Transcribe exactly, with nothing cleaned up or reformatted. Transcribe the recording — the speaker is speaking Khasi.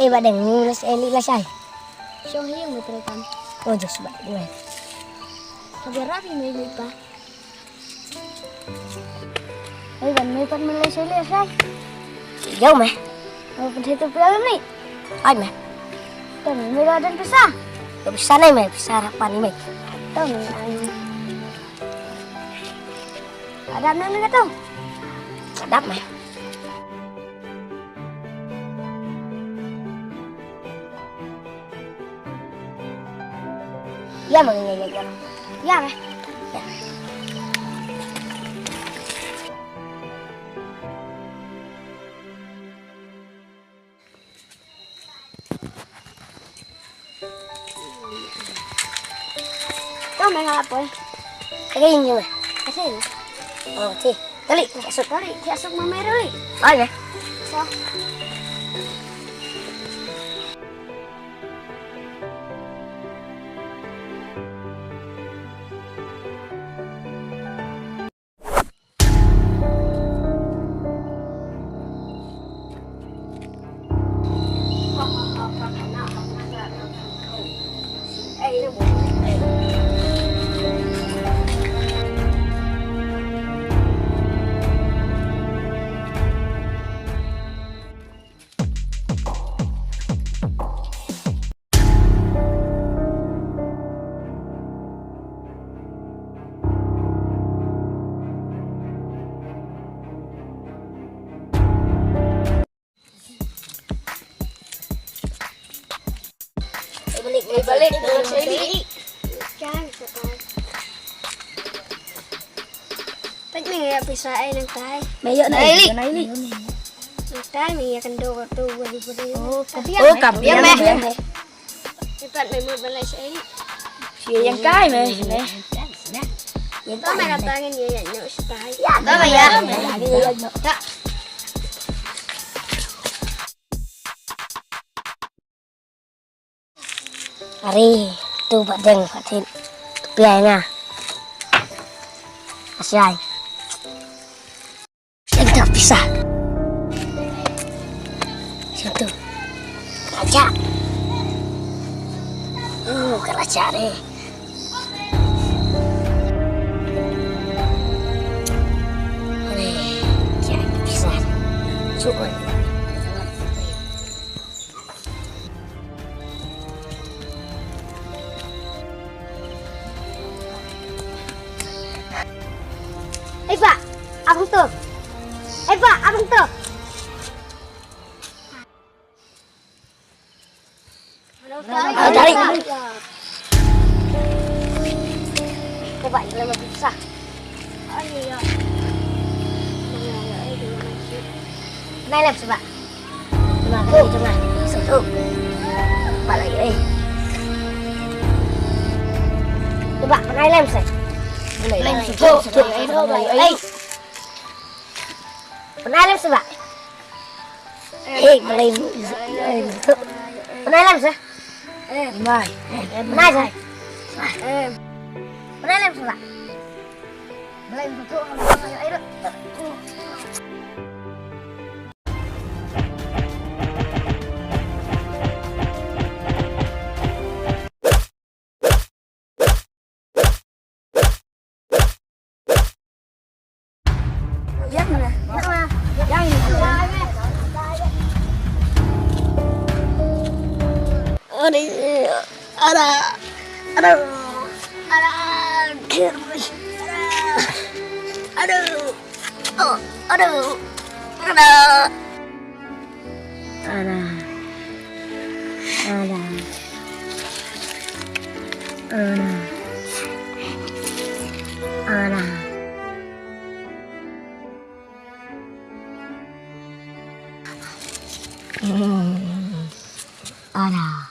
Eh, Bah Deng, me la shai, la shai? Shong hi me treikam. Oh, just ba, dei. Ka bia rap hi me, me pa. Oi, ban me pat me la shai, la shai. Ïa me. Oh, pynthei tu pia me. Ai me. Tang me la don pisa. Pisa nai me, pisa harapan me. Tang ai. Adap nang nang tu. Adap me. Ïa me, ïa, ïa, ïa. Ïa me. Ïa. Tang me nga la poi. Ka dei ni me. Ka dei ni. Oh, ti. Tali, ti asuk. Tali, ti asuk ma me roi. Ai me. So. Balik, balik, balik. Jangan setan. Peit me ïa pisa ai nangtai. Me ïa nai, nai li. Nangtai me ïa kynduh tu bari bari. Oh, kam ïa me. Ïa me. Ïa pat me mut ban leit shaei. Ïa ïeng kai me, me. Ïa pat me kata ngin ïa ïeng shaei. Ïa pat me ïa. Are, tu ba deng ba thit. Tu pia nga. Asyai. Sento pisa. Sento. Raja. Oh, ka raja ni. Ni, raja pisa. Cukup. Eva, abang tu. Eva, abang tu. Dari. Eva, ini lama susah. Nai lem sebab. Tengah kali tengah. Satu. Empat lagi, eh. Cuba, pernah lem, Sir? Lem, satu. Satu. Eh. Pernah lem, sebab. Eh, boleh. Eh, satu. Pernah lem, Sir? Eh. Mai. Pernah, Sir? Eh. Pernah lem, sebab. Boleh, satu. Ayo, ayo. Yang mana? Yang mana? Yang ini. Aduh, ada, ada, ada, ada, aduh. Oh, aduh. Aduh. Aduh. Aduh. Aduh. Aduh. Aduh.